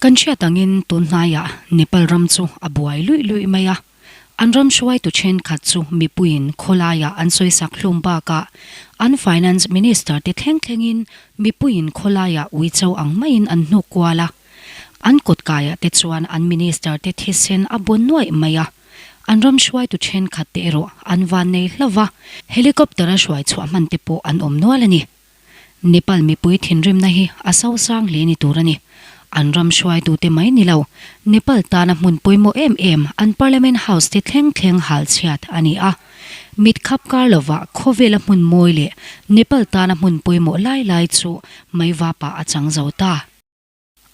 Kan hriat angin tun hnaiah Nepal ram chu a buai luih luih mai a. An ram hruaitu thenkhat chu mipuiin khawlaiah an sawisak hlum bakah an Finance Minister te thleng thlengin mipuiin khawlaiah uicho ang maiin an hnuk kual a. An kawtkaiah te chuan an Minister te thisen a bawn nuaih mai a. An ram hruaitu thenkhat te erawh an vannei hlauh va, helicopter a hruai chhuah hman te pawh an awm nual a ni. Nepal mipui thinrimna hi a sosang hle ni tur a ni. An ram hruaitute mai ni lo, Nepal tana hmun pawimawh em em an Parliament House te thleng thleng hal chhiat a ni a. Mit khap kar lovah khawvela hmun mawi leh Nepal tana hmun pawimawh lai lai chu meivapah a chang zo ta.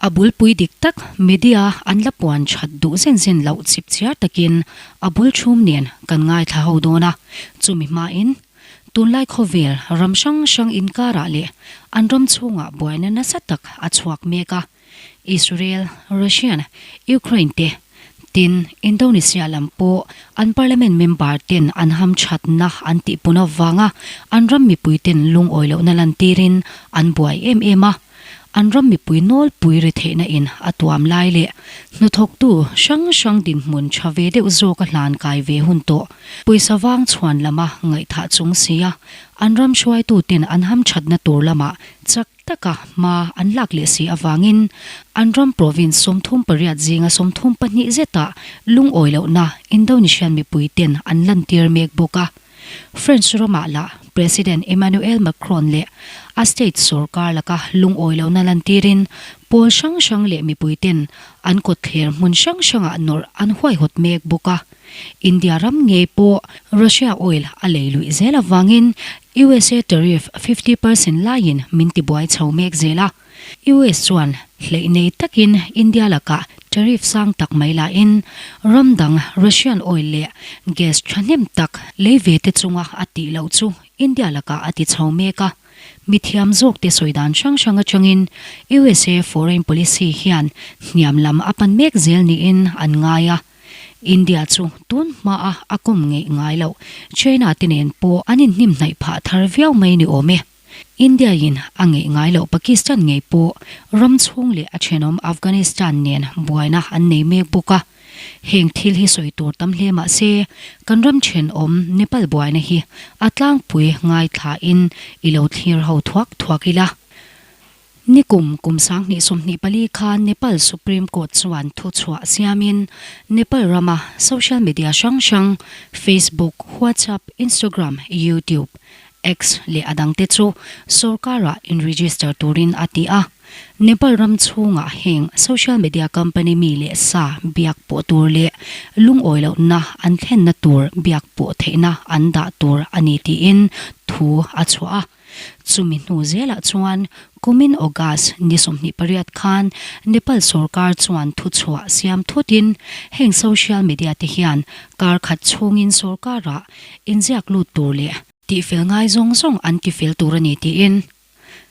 A bulpui dik tak media an la puan that duh zen zen loh chip chiar takin a bul thum nen kan ngaithla ho dawn a, chumi hmain tunlai khawvel ram hrang hrang inkarah leh an ram chhungah buaina nasa tak a chhuak mek a, Israel, Russian, Ukraine te tin Indonesia lam pawh an parliament member ten an hamthatna an tihpun avanga an ram mipui ten lungawi lohna lantirin an buai em em a. An ram mipui nawlpui ri theihna in a tuam lai leh hnathawktu hrang hrang dinhmun tha ve deuh zawk a hlan kai ve hun tawh. Pawisa vang chhuan lama ngaihthah chung sia an ram hruaitu ten an hamthatna tur lamah chak taka hma an lak leh si avangin an ram province 38 zinga 32 zetah lungawi lohna Indonesian mipui ten an lantir mek bawk a. French ramah lah President Emmanuel Macron leh a state sorkar laka lungawi lohna lantirin pawl hrang hrang leh mipuiten an kawtthler hmun hrang hrangah nawrh an huaihawt mek bawk a. India ram ngei pawh Russia oil a lei luih zel avangin USA tariff 50% laiin min tibuai chho mek zel a. US chuan hleih nei takin India lakah tariff sang tak mai lahin ram dang Russian oil leh gas thahnem tak lei ve te chunga a tih loh chu India lakah a ti chho mek a. Mithiam zawkte sawi dan hrang hrang atangin USA foreign policy hian hniam lam a pan mek zel niin an ngai a. India chu tun hmaa a kawm ngeih ngai loh China te nen pawh an inhnimhnaih phah thar viau mai ni awm e. India in a ngeih ngai loh Pakistan ngei pawh ram chhung leh a thenawm Afghanistan nen buaina an nei mek bawk a. Heng thil hi sawi tur tam hle mah se, kan ram thenawm Nepal buaina hi a tlangpui ngaithla in i lo thlir ho thuak thuak ila. Nikum kum 2024 khan Nepal Supreme Court chuan thuchhuah siamin Nepal rama social media hrang hrang Facebook, WhatsApp, Instagram, YouTube, X leh a dangte chu sorkarah in-register turin a ti a. Nepal ram chhungah heng social media company mi leh sa biak pawh tur leh lungawi lohna an thlenna tur biak pawh theihna an dah tur a ni tiin thu a chhuah a. Chumi hnu zelah chuan kumin August ni 28 khan Nepal sorkar chuan thuchhuah siam thutin heng social media te hian kar khat chhungin sorkarah inziak lut tur leh tihfel ngai zawng zawng an tifel tur a ni tiin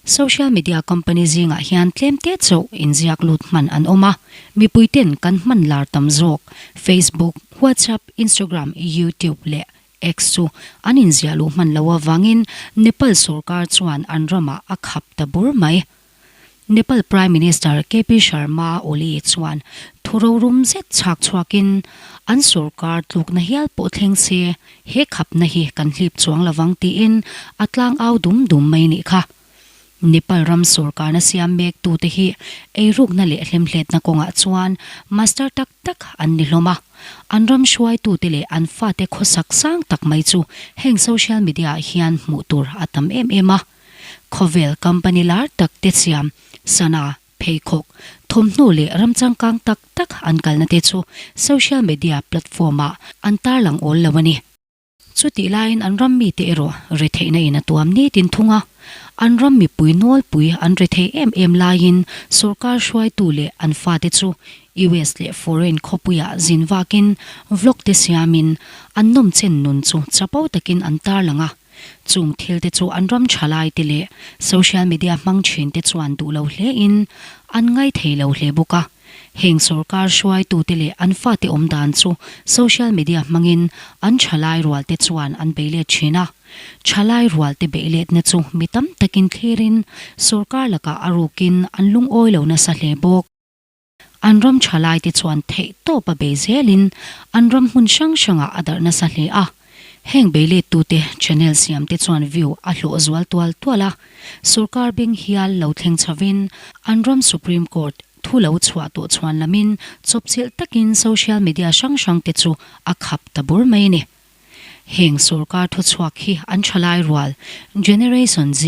social media company zingah hian tlem te chauh inziak lut hman an awm a, mipuiten kan hman lar tam zawk Facebook, WhatsApp, Instagram, YouTube leh X chu an inziah luh hman lo avangin Nepal sorkar chuan an ramah a khap ta bur mai. Nepal Prime Minister KP Sharma Oli chuan thu rorum zet chhak chhuakin an sorkar tlukna hial pawh thleng se he khapna hi kan hlip chuang lovang tiin a tlangau dum dum mai nih kha. Nepal ram sorkarna siam mek tute hi eirukna leh hlemhletna kawngah chuan master tak tak an ni hlawm a. An ram hruaitute leh an fate khawsak sang tak mai chu heng social media ah hian hmuh tur a tam em em a. Khawvel company lar tak te siam sana, pheikhawk, thawmhnaw leh ram changkang tak tak an kalna te chu social media platform ah an tarlang awl lo a ni. Chutih laiin an ram mite erawh retheihna in a tuam nitin thung a, an ram mipui nawlpui an rethei em em laiin sorkar hruaitu leh an fate chu US leh foreign khawpuiah zin vakin vlog te siamin an nawmchen nun chu chapo takin an tarlang a, chung thil te chu an ram thalai te leh social media hmang thin te chuan duh lo hle in an ngaithei lo hle bawk a. Heng sorkar hruaitute leh an fate awm dan chu social media hmangin an thalai rualte chuan an bei let thin a. Thalai rualte beih letna chu mi tam takin thlirin sorkar lakah a rukin an lungawi lo nasa hle bawk. An ram thalaite chuan theihtawp a bei zelin an ram hmun hrang hrangah a darh nasa hle a. Heng beilettute channel siamte chuan view a hlawh zual tual tual a, sorkar beng hial lo thleng chhovin an ram Supreme Court thu lo chhuah tawh chhuan lamin chawpchilh takin social media hrang hrangte chu a khap ta bur mai a ni. Heng sorkar thuchhuak hi an thalai rual, Generation Z,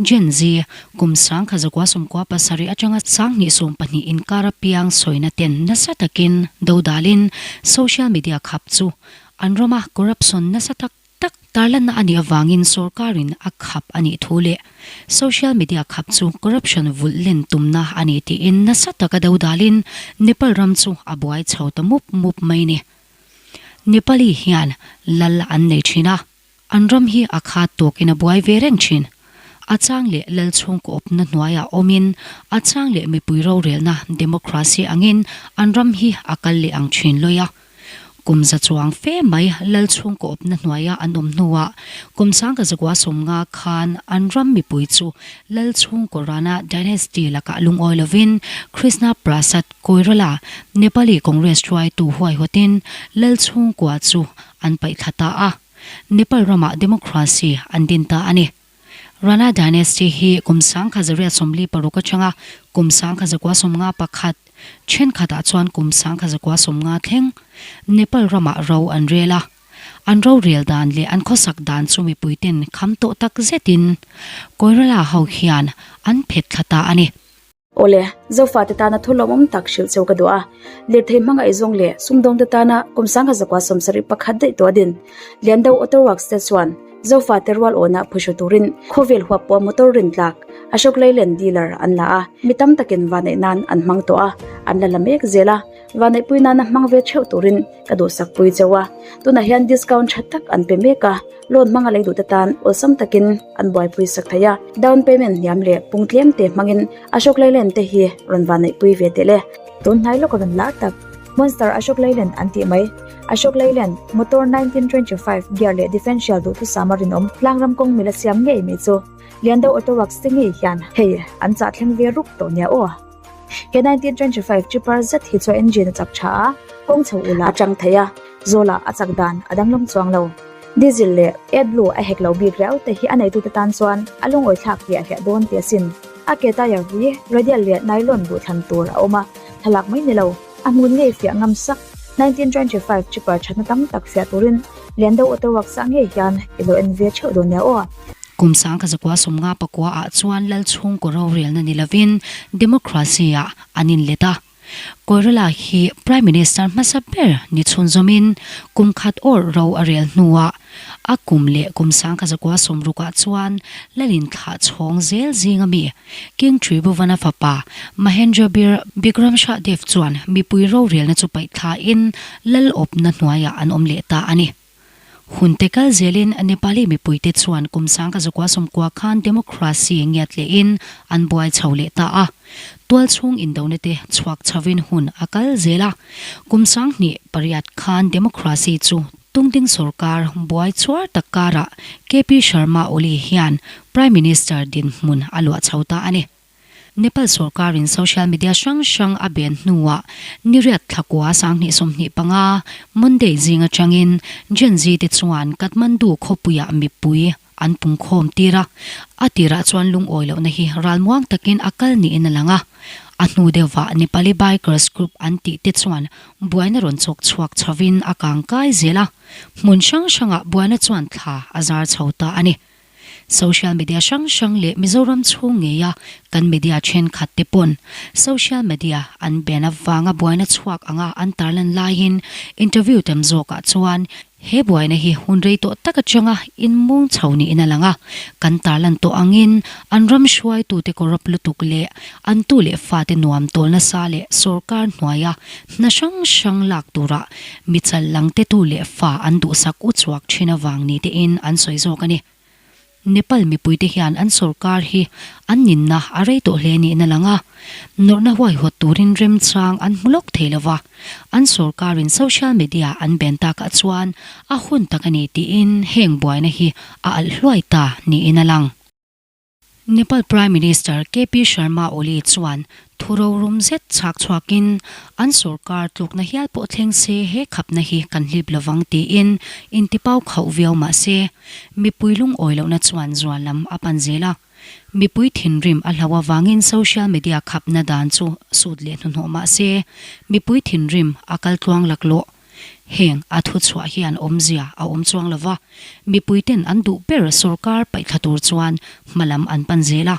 Gen Z, kum 1997 atanga 2020 inkar apiang sawina ten nasa takin dodalin social media khap chu an rama corruption nasa tak tak tarlanna a nih avangin sorkarin a khap a nih thu leh social media khap chu corruption vulh len tumna a ni tiin nasa taka dodalin Nepal ram chu a buai chho ta mup mup mai ni. Nepali hian lal an nei thin a. An ram hi a khat tawkin a buai ve reng thin. A chang leh lal chhungkaw awpna hnuaiah awmin, a chang leh mipui rorelna, democracy, angin an ram hi a kal leh ang thin lawi a. Kum za chuang fe mai lal chhungkaw awpna hnuaia an awm hnuah kum 1950 khan an ram mipui chu lal chhungkaw Rana dynasty lakah lungawi lovin Krishna Prasad Koirala, Nepali Congress hruaitu huaihawtin lal chhungkua chu an paihthla ta a. Nepal ramah democracy an din ta a ni. Rana dynasty hi kum 1946 atanga kum 1951, thenkhatah chuan kum 1950 thleng Nepal ramah ro an rel a. An rorel dan leh an khawsak dan chu mipuiten kham tawh tak zetin Koirala ho hian an phet thla ta a ni. Awle, Zofate tana thu lawmawm tak hrilh cheu ka duh a. Lirthei hmang aizawng leh sumdawngte tana kum 1971 daih tawh a din. Liando Auto Works te chuan Zofate rual awna phuhru turin khawvel huap pawh motor rin tlak Ashok Leyland dealer an la a, mi tam takin vanneih nan an hmang tawh a, an la la mek zel a, vanneihpui nana hmang ve theuh turin ka duhsak pui cheu a. Tunah hian discount tha tak an pe mek a. Loan hmanga lei duhte tan awlsam takin an buaipui sak thei a, down payment hniam leh pung tlem te hmangin Ashok Leyland te hi rawn vanneihpui ve teh le. Tun hnai lawk a rawn lar tak, Monster Ashok Leyland an tih mai. Ashok Leyland motor 1925 gear leh differential duhthusam a rinawm tlangram kawng mila siam ngei mai chu Liando Auto Works te ngei hian hei an chah thleng ve rup tawh nia aw. He 1925 tripper zet hi chu engine a chak tha a, kawng chho ula a tang thei a, zawlah a chak dan a danglam chuang lo. Diesel leh AdBlue a hek lo bik riau te hi a neitute tan chuan a lungawi thlak hliah hliah dawn tih asin. A ke tyre hi radial leh nylon duhthlan tur a awm a, thlalak mai ni lo, a hmun ngei fiah ngam sak. 1925 tripper thatna tam tak fiah turin Liando Auto Works ah ngei hian i lo en ve theuh dawn nia aw. Kum 1959 ah chuan lal chhungkaw rorelna ni lovin democracy ah an inlet a. Koirala hi Prime Minister hmasa ber ni chhunzawmin kum khat awrh ro a rel hnuah a kum leh kum 1960 ah chuan lalin thlah chhawng zel zinga mi King Tribhuvana fapa Mahendra Bir Bikram Shah Dev chuan mipui rorelna chu paih thlain lal awpna hnuaiah an awm leh ta a ni. Hun te kal zelin Nepali mipuite chuan kum 1990 khan democracy ngiat lehin an buai chho leh ta a. Tualchhung indona te chhuak chhovin hun a kal zel a. Kum 2008 khan democracy chu tungding sorkar buai chhuar tak karah KP Sharma Oli hian Prime Minister dinhmun a luah chho ta a ni. Nepal sorkarin social media hrang hrang a ben hnuah niriat thlakua 2025 Monday zing atangin Gen Z te chuan Kathmandu khawpuiah mipui an pungkhawm tir a, a tirah chuan lungawi lohna hi ralmuang takin a kal niin a lang a. A hnu deuhvah Nepali Bikers Group an tih te chuan buaina rawn chawk chhuak chhovin a kangkai zel a, hmun hrang hrangah buaina chuan thla a zar chho ta a ni. Social media hrang hrang leh Mizoram chhung ngeia kan media thenkhat te pawn social media an ben avanga buaina chhuak anga an tarlan laiin interview tam zawkah chuan he buaina hi hun rei tawh tak atanga inmung chho niin a lang a, kan tarlan tawh angin an ram hruaitute corrupt lutuk leh an tu leh fate nuam tawl nasa leh sorkar hnuaia hna hrang hrang lak tura Mi chal lang te tu leh fa an duhsak u chhuak thin avang ni tein an sawi zawk a ni. Nepal mipuite hian an sorkar hi an ninna a rei tawh hle niin a lang a, nawrhna huaihawt turin remchang an hmu lawk thei lo va, an sorkarin social media an ben takah chuan a hun tak a ni tiin heng buaina hi a alh hluai ta niin a lang. Nepal Prime Minister KP Sharma Oli chuan Thu rorum zet chhak chhuakin an sorkar tlukna hial pawh thleng se he khapna hi kan hlip lovang tiin intipau khauh viau mah se mipui lungawi lohna chuan zual lam a pan zel a. Mipui thinrim a hlauh avangin social media khapna dan chu sut leh hnuhnawh mah se mipui thinrim a kal tluang laklawh. Heng a thuchhuah hian awmzia a awm chuang lova, mipuiten an duh ber sorkar paihthla tur chuan hmalam an pan zel a.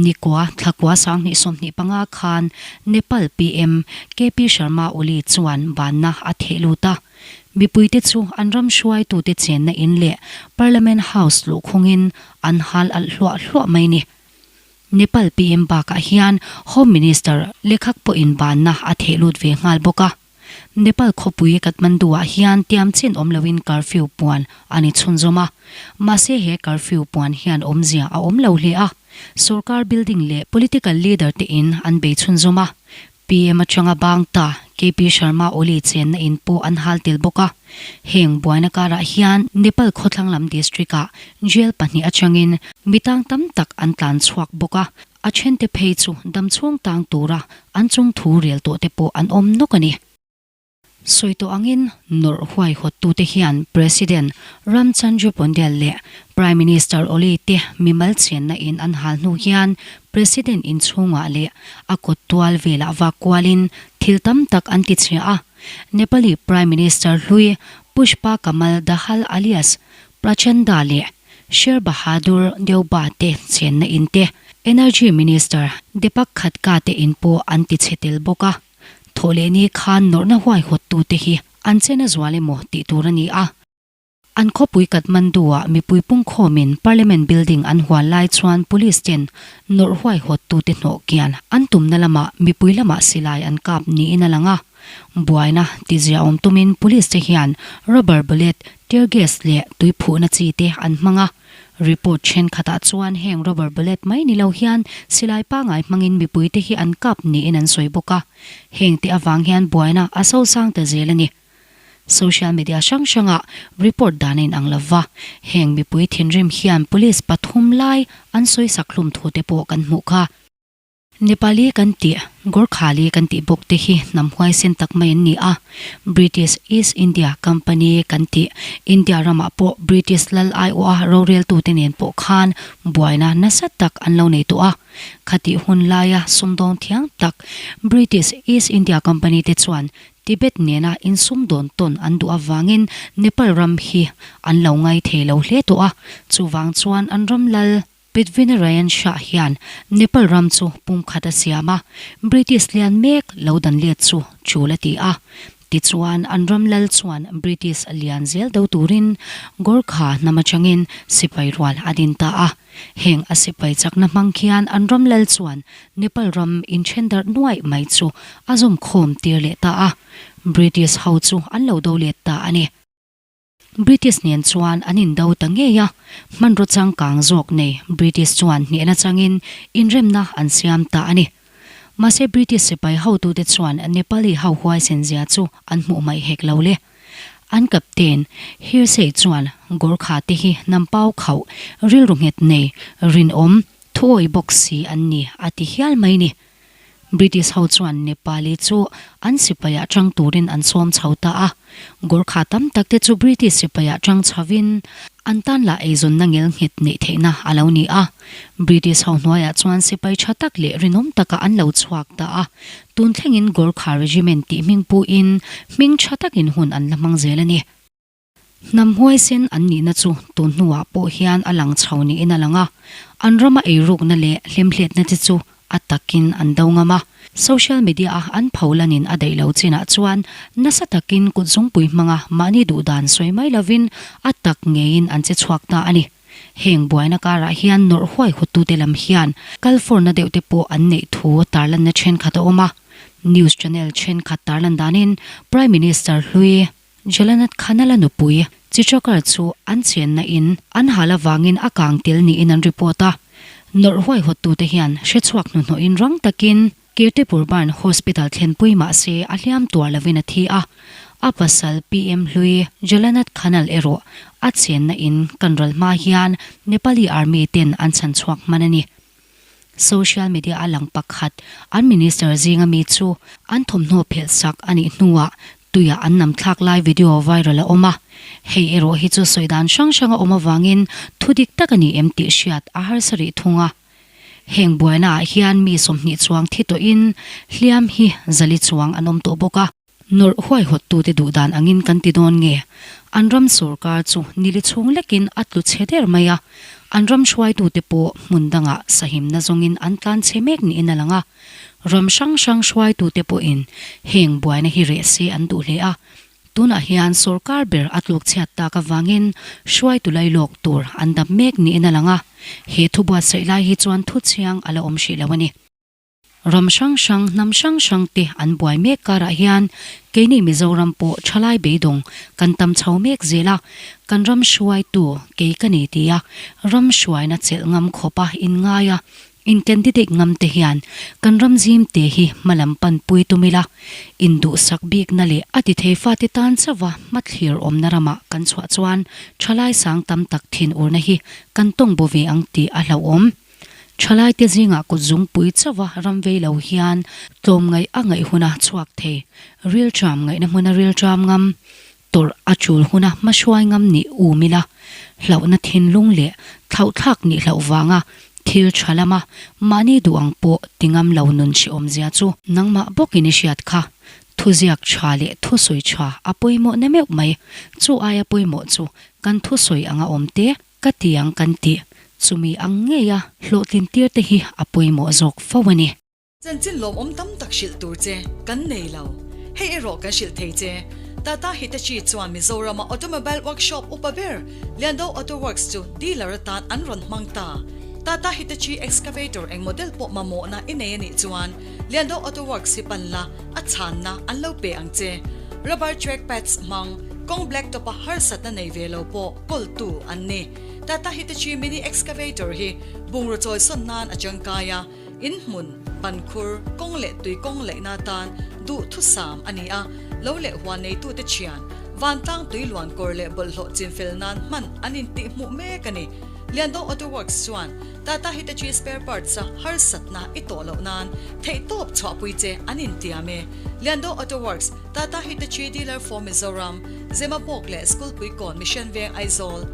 Nikua thlakua 2025 khan Nepal PM KP Sharma Oli chuan banna a theh lut a. Mipuite chu an ram hruaitute chenna in leh Parliament House luhkhungin an hal alh hluah hluah mai ni. Nepal PM bakah hian Home Minister Lekhak pawhin banna a theh lut ve nghal bawk a. Nepal khawpui Kathmandu-ah hian tiam chin awm loin curfew puan a ni chhunzawm a. Mahse he curfew puan hian awmzia a awm lo hle a. Sorkar building leh political leader te in an bei chhunzawm a. PM atanga bang ta KP Sharma Oli chenna in pawh an hal tel bawk a. Heng buaina karah hian Nepal khawthlang lam district-ah jail pahnih atangin mi tang tam tak an tlan chhuak bawk a. A thente phei chu damchhung tang tura an chung thu rel tawh te pawh an awm nawk a ni. Sawi tawh angin nawrh huaihawttute hian President Ramchandra Pondel leh Prime Minister Oli te mimal chenna in an hal hnu hian President inchhungah leh a kawt tual velah vak kualin thil tam tak an ti chhia a. Nepali Prime Minister hlui Pushpa Kamal Dahal alias Prachanda leh Sher Bahadur Deuba te chenna in te, Energy Minister Deepak Khadka te in pawh an ti chhe tel bawk a. Thawhlehni khan nawrhna huaihawttute hi an chen a zual emaw tih tur a ni a. An khawpui Kathmandu-ah mipui pungkhawmin Parliament building an hual lai chuan police ten nawrh huaihawttute hnawh kian an tumna lamah mipui lamah silai an kap niin a lang a. Buaina tiziaawm tumin police te hian rubber bullet, tear gas leh tui phuhna chi te an hmang a. Report thenkhatah chuan heng rubber bullet mai ni lo hian silai pangai hmangin mipui te hi an kap niin an sawi bawk a. Heng te avang hian buaina a sosang ta zel a ni. Social media hrang hrangah report dan a inang lo va, heng mipui thinrim hian police pathum lai an sawisak hlum thu te pawh kan hmuh kha. Nepali kan tih, Gorkhali kan tih bawk te hi hnam huaisen tak mai an ni a. British East India Company kan tih, India ramah pawh British lal aiawha roreltute nen pawh khan buaina nasa tak an lo nei tawh a. Khatih hun laia sumdawng thiang tak British East India Company te chuan Tibet nena insumdawn tawn an duh avangin Nepal ram hi an lo ngai thei lo hle tawh a. Chuvang chuan an ram lal. Prithvinarayan Shah hian Nepal ram chu pumkhat a siam a, British lian mek lo dan let chu tul a ti a. Tichuan, an ram lal chuan British lian zel do turin Gorkha hnam atangin sipai rual a din ta a. Heng a sipai chakna hmang khian an ram lal chuan Nepal ram inthen darh nuaih mai chu a zawmkhawm tir leh ta a. British ho chu an lo do let ta a ni. British nen chuan an indo ta ngei a, hmanraw changkang zawk nei British chuan hnehna changin inremna an siam ta a ni. Mahse British sipai hotute chuan Nepali ho huaisen zia chu an hmuh mai hek lo le. An captain Hearsay chuan Gorkha te hi hnam pau khauh, rilru nghet nei, rinawm, thuawih bawk si an ni a ti hial mai ni. British ho chuan Nepali chu an sipaiah tang turin an sawm chho ta a. Gorkha tam tak te chu British sipaiah tang chhovin an tan lah eizawnna ngel nghet neih theihna a lo ni a. British ho hnuaiah chuan sipai tha tak leh rinawm takah an lo chhuak ta a. Tun thlengin Gorkha Regiment tih hming puhin hming tha takin hun an la hmang zel a ni. Hnam huaisen an nihna chu tun hnuah pawh hian a lang chho niin a lang a, an rama eirukna leh hlemhletna te chu a takin an do ngam a. Social media-a an pholanin a daih lo chinah chuan nasa takin kutzungpui hmanga mahni duhdan sawi mai lovin a tak ngeiin an che chhuak ta a ni. Heng buaina karah hian nawrh huaihawttute lam hian kalfawrna deuh te pawh an neih thu tarlanna thenkhat a awm a. News channel thenkhat tarlan danin Prime Minister hlui, Jalanath Khanala nupui Chitrakar chu an chenna in an hal avangin a kang tel niin an report a. Nawrh huaihawttute hian hrechhuak hnuhnawhin rang takin Kirtipur Burn Hospital thlenpui mah se a hliam tuar lovin a thi a. A pasal PM hlui Jalanath Khanal erawh a chenna in kan ral hma hian Nepali Army ten an chhanchhuak hman a ni. Social media a lang pakhat an minister zinga mi chu an thawmhnaw phelh sak a nih hnuah tuia an nam thlak lai video viral a awm a. Hei erawh hi chu sawi dan hrang hrang a awm avangin thu dik tak a ni em tih hriat a harsa rih thung a. Heng buaina ah hian mi 20 chuang thi tawhin hliam hi zali chuang an awm tawh bawk a. Nawrh huaihawttute duh dan angin kan ti dawn nge? An ram sorkar chu nili chhung lekin a tlu chhe der mai a, an ram hruaitute pawh hmun dangah sahimna zawngin an tlan chhe mek niin a lang a. Ram hrang hrang hruaitute pawhin heng buaina hi reh se an duh hle a, tunah hian sorkar ber a tluk chhiat tak avangin hruaitu lailawk tur an dap mek niin a lang a, he thu buatsaih lai hi chuan thu chiang a la awm hrih lo a ni. Ram hrang hrang, hnam hrang hrang te an buai mek karah hian keini Mizoram pawh thalai beidawng kan tam chho mek zel a, kan ram hruaitu kei ka ni tia ram hruaina chelh ngam khawpa inngai a, in candidate ngam te hian kan ram zim te hi hmalam panpui tum ila, induhsak bikna leh a ti thei fate tan chauha hmathlir awmna ramah kan chhuah chuan thalai sang tam tak thinurna hi kan tawng bo ve ang tih a hlauhawm. Thalaite zingah kut zungpui chauha ram vei lo hian tlawmngaih a ngaih huna chhuak thei, rilṭam ngaihna hmuna rilṭam ngam, tawrh a ṭul huna hmahruai ngam nih um ila, hlauhna thinlung leh thlauhthlak nih hlauh vanga thil ṭha lama mahni duh ang pawh ti ngam lo nun hrehawmzia chu nangmah bawkin i hriat kha. Thuziak ṭha leh thusawi ṭha a pawimawh na meuh mai, chu aia pawimawh chu kan thusawi anga awm te, Ka ti ang kan tih, chumi ang ngeia hlawhtlin tir te hi a pawimawh zawk fo a ni. Chanchin lawmawm tam tak hrilh tur che kan nei lo. Hei erawh kan hrilh thei che. Tata Hitachi chuan Mizorama automobile workshop upa ber Liando Auto Works chu dealer atan an rawn hmang ta. Tata Hitachi excavator eng model pawh mamawhna i nei a nih chuan Liando Auto Works hi pan la, a chhanna an lo pe ang che. Rubber track pads hmang, kawng blacktop a harsatna nei ve lo pawh kawltu an ni. Tata Hitachi Mini Excavator hi bungraw chawisawn nan a tangkai a, in hmun, bankhur, kawng leh tui kawng laihna atan duhthusam a ni a, lo leh huan neitute thian, vantlang tui luan kawr leh bawlhhlawh chinfel nan hman an intihhmuh mek a ni. Liando Auto Works chuan Tata Hitachi spare parts a harsatna i tawh loh nan theihtawp chhuahpui che an intiam e. Liando Auto Works, Tata Hitachi dealer for Mizoram, Zemabawk leh School Puikawn Mission Veng Aizawl.